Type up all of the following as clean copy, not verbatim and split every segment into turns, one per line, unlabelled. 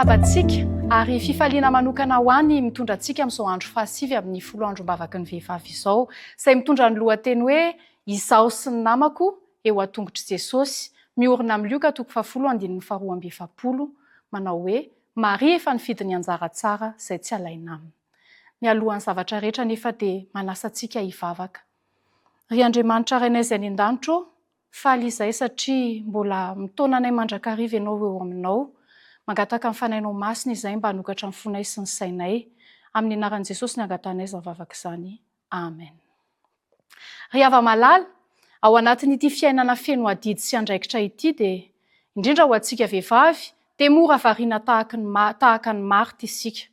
miarahaba antsika ary fifaliana manokana ho ahy ny mitondra antsika amin'izao andro fahasivy amin'ny folo androm-bavaky ny vehivavy izao, izay mitondra ny lohateny hoe Izaho sy ny namako eo an-tongotr'i Jesosy, miorina amin'ny Lioka toko fahafolo andininy faharoa amby efapolo, manao hoe Maria efa nifidy ny anjara tsara izay tsy alaina aminy. Mialohan'ny zavatra rehetra anefa dia manasa antsika hivavaka. Ry Andriamanitra Rainay izay any an-danitra ô, faly izahay satria mbola mitaona anay mandrakariva Ianao ho eo aminao. Mangataka ny Fanahinao Masina izahay mba hanokatra ny fonay sy ny sainay. Amin'ny anaran'i Jesosy no angatahanay izany vavaka izany. Amen. Ry hava-malala, ao anatin'ity fiainana feno adidy sy andraikitra ity dia, indrindra ho antsika vehivavy, dia mora variana tahaky ny tahaka an'i Marthe isika.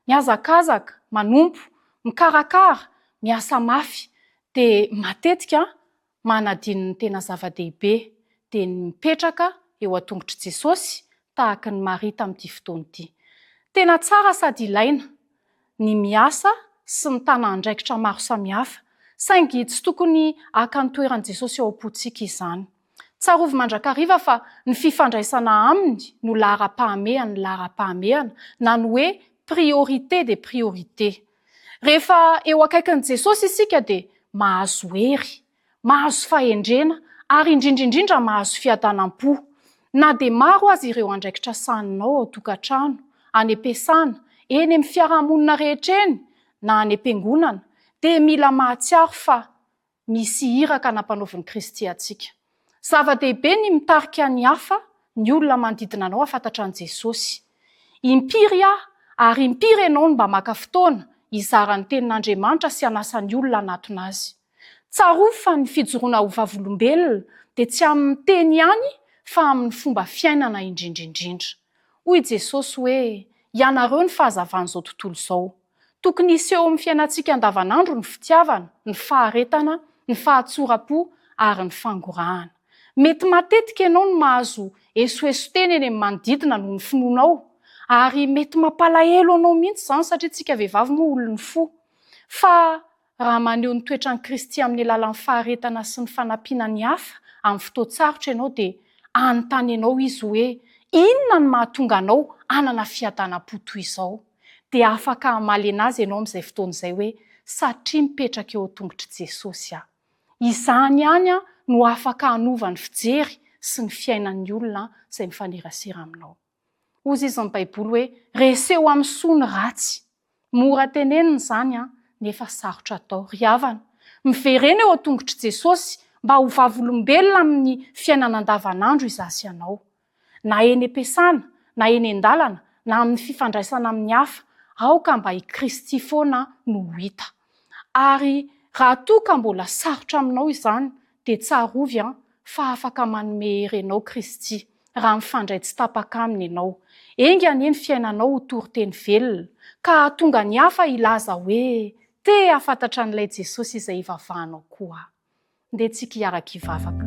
Mihazakazaka, manompo, mikarakara, miasa mafy, dia matetika manadino ny tena zava-dehibe, dia ny mipetraka eo an-tongotr'i Jesosy tahaka an'i Maria tamin'ity fotoana ity. Tena tsara sady ilaina ny miasa sy mitana andraikitra maro samihafa, saingy tsy tokony haka ny toeran'i Jesosy ao am-pontsika izany. Tsarovy mandrakariva fa ny fifandraisana Aminy no laharam-pahamehan'ny laharam-pahamehana, na ny hoe priorité des priorités. Rehefa eo akaikin'i Jesosy isika dia mahazo hery, mahazo fahendrena ary indrindra indrindra mahazo fiadanam-po. Na dia maro aza ireo andraikitra sahaninao ao tokantrano, any am-piasana, eny amin'ny fiarahamonina rehetra eny, na any am-piangonana, dia mila mahatsiaro fa misy iraka nampanaovin'i Kristy antsika. Zava-dehibe ny mitarika ny hafa, ny olona manodidina anao hahafantatra an'i Jesosy. Impiry aho ary impiry ianao no mba maka fotoana hizara ny Tenin'Andriamanitra sy hanasa ny olona hanatona Azy? Tsarovy fa ny fijoroana ho vavolombelona dia tsy amin'ny teny ihany fa amin'ny fomba fiainana indrindra indrindra. Hoy Jesosy hoe, Ianareo no fahazavan'izao tontolo izao. Tokony hiseho amin'ny fiainantsika andavanandro ny fitiavana, ny faharetana, ny fahatsoram-po ary ny fangorahana. Mety matetika ianao no mahazo esoeson-teny eny amin'ny manodidina noho ny finoanao, ary mety mampalahelo anao mihitsy izany satria tsika vehivavy moa olon'ny fo. Fa Raha maneho ny toetran'i Kristy amin'ny alalan'ny faharetana sy ny fanampiana ny hafa amin'ny fotoan-tsarotra ianao dia hanontany anao izy hoe inona no mahatonga anao hanana fiadanam-po toy izao. Dia afaka hamaly anazy ianao amin'izay fotoana izay hoe satria mipetraka eo an-tongotr'i Jesosy aho. Izany ihany no afaka hanova ny fijery sy ny fiainan'ny olona izay mifanerasera aminao. Hozy izy ny Baiboly hoe, Reseo amin'ny soa ny ratsy. Mora tenenina izany an, nefa sarotra atao. Ry havana, miverena eo an-tongotr'i Jesosy mba ho vavolombelona amin'ny fiainana andavanandro izaho sy ianao. Na eny am-piasana, na eny an-dalana, na amin'ny fifandraisana amin'ny hafa, aoka mba i Kristy foana no ho hita. Ary raha toa ka mbola sarotra aminao izany, dia tsarovy an, fa afaka manome hery anao Kristy, raha mifandray tsy tapaka Aminy ianao. Enga anie ny fiainanao ho toriteny velona, ka hahatonga ny hafa hilaza hoe, Te hahafantatra an'ilay Jesosy izay ivavahanao koa aho. Ndeha tsika hiaraka hivavaka.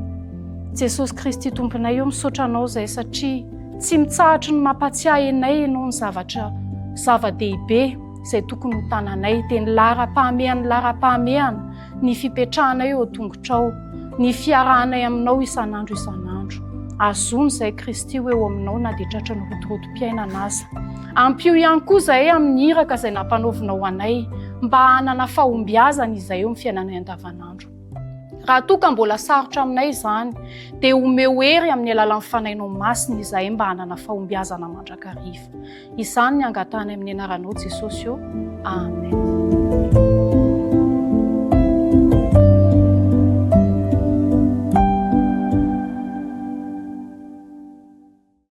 Jesosy Kristy Tomponay ô, misaotra Anao izahay satria tsy mitsahatry ny mampatsiahy anay Ianao ny zavatra zava-dehibe izay tokony ho tananay, dia ny laharam-pahamehan'ny laharam-pahamehana, ny fipetrahanay eo an-tongotrao, ny fiarahanay aminao isan'andro isan'andro. Azony izahay Kristy ho eo aminao na dia tratran'ny rotorotom-piainana aza. Ampio ihany koa izahay amin'ny iraka izay nampanaovinao anay mba hanana fahombiazana izahay eo amin'ny fiainanay andavanandro. Raha toa ka mbola sarotra aminay izany, dia omeo hery amin'ny alalan'ny Fanahinao Masina izahay mba hanana fahombiazana mandrakariva. Izany ny angatahanay amin'ny anaranao Jesosy ô. Amen.